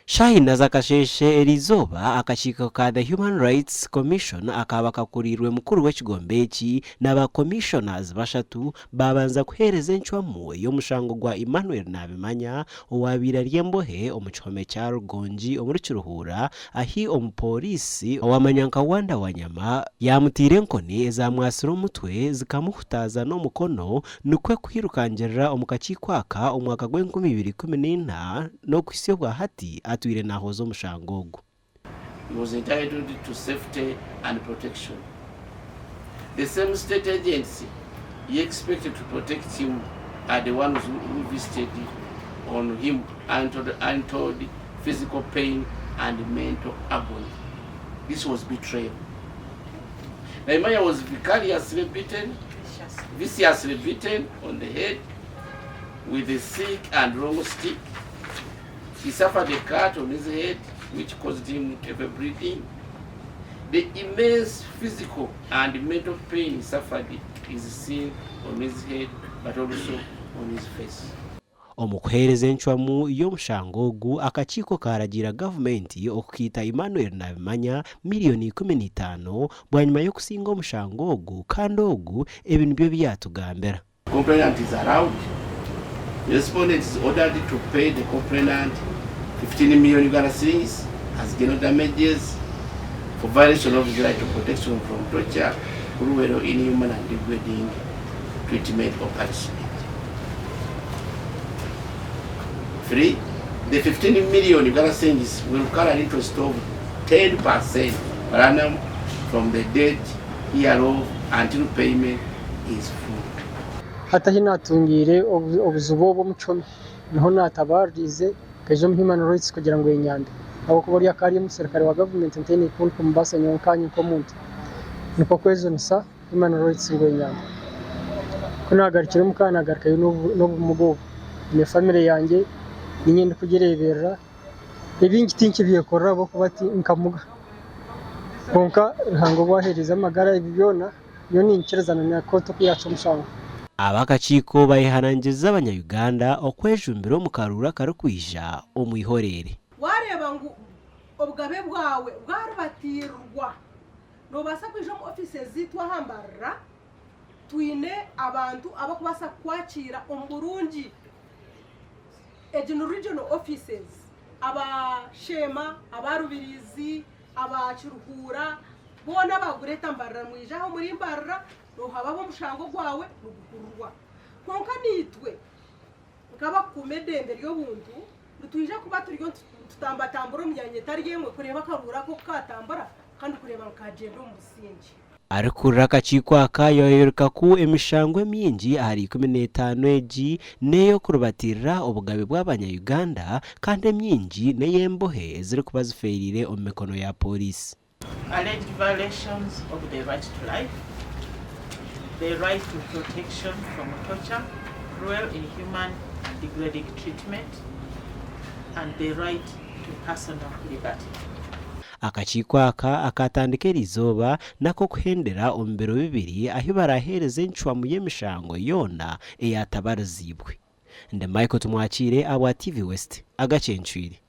Shaaha ina z'akasheeshe eriizooba, akakiiko ka The Human Rights Commission akaaba kakuriirwe mukuru w'ekigombe eki na ba Commissioners bashatu baabanza kuheereza encwamu ey'omushango gwa Emmanuel Nabimanya owaabaire ari embohe omu kihome kya Rugongi omuri Kiruhura ahi omupooriisi owamanywa nka Wanda Wanyama yaamutaire enkoni ezaamwatsire omutwe zikamuhutaaza n'omukono Nikwo kwirukangirira omu kakiiko aka omwaka gw'enkumi ibiri ikumi n'eina n'okuhitsya obwa hati atwire nahooza omushango ogu. He was entitled to safety and protection. The same state agency he expected to protect him are the ones who visited on him untold physical pain and mental agony. This was betrayal. Nehemiah was vicariously beaten, viciously beaten on the head with a sick and long stick. He suffered a cut on his head which caused him heavy bleeding. The immense physical and mental pain he suffered is seen on his head but also on his face. Omu kuheereza encwamu y'omushango ogu, akakiiko kaaragiira gavumenti okukiita Emmanuel Nabimanya miriyoni 15 bwanyima y'okusinga omushango ogu kandi ogu ebi nibyo ebi yaatugambira. Complainant is allowed. The respondent is ordered to pay the complainant 15 million Uganda shillings as general damages for violation of his right to protection from torture, cruel, inhuman and degrading treatment or punishment. 3. The 15 million Uganda shillings will carry an interest of 10% per annum from the date hereof until payment is full. Hati ahi naatungiire obuzibu obu omu kihome niho naatabaaririize nkaija omu Human Rights kugira ngu enyambe ahabw'okuba ori akaba ari omuserukare wa gavumenti ntaine ku ndikumubaasa nyowe nkaanye nk'omuntu. Nikwo kwejunisa Human Rights ngu enyambe. Ku naagarukire omuka naagarukayo n'obumuga obu. Nyine famire yangye niinye ndikugireeberera. Ebingi tinkibyekorera ahabw'okuba nkamuga. Kwonka Ruhanga obu aheerize amagara ebi byona nyowe ninkirizana na kooti oku yaacwa omushango. Ab'akakiiko bayehanangiriza abanya-Uganda okwejumbira omu karuuru akarikwija omu ihoreere. Waareeba ngu obugabe bwawe bwaribatiirirwa, noobaasa kwija omu ofiisi zaitu aha Mbarara, twine abantu abarikubaasa kukwakiira omu burungi. Egi ni regional offices, aba Sheema, aba Rubirizi, aba Kiruhura, boona aba Greater Mbarara mwije aha omuri Mbarara noohabaho omushango gwawe niguhurirwa. Kwonka naitwe nk'abakukuuma eddembe ry'obuntu nitwija kuba turiyo nitutambatambura omu myanya etari emwe kureeba akaruuru ako oku kaatambura kandi kureeba ngu kaagyenda omu busingye. Arikukurira akakiiko aka yaayoreka ku emishango emingi ahari 15 egi n'ey'okuribatirira obugabe bw'abanya Uganda kandi emingi n'ey'embohe ezirikuba zifeereire omu mikono ya Pooriisi. Alleged violations of the right to life, the right to protection from torture, cruel, inhuman and degrading treatment and the right to personal liberty. Akakiiko aka akaatandika eriizooba n'ak'okuhendera omu biro bibiri ahi baraaheereze encwamu y'emishango yoona eyaatabariziibwe. Ndi Michael Tumwakiire ahabwa TV West, agacencwire.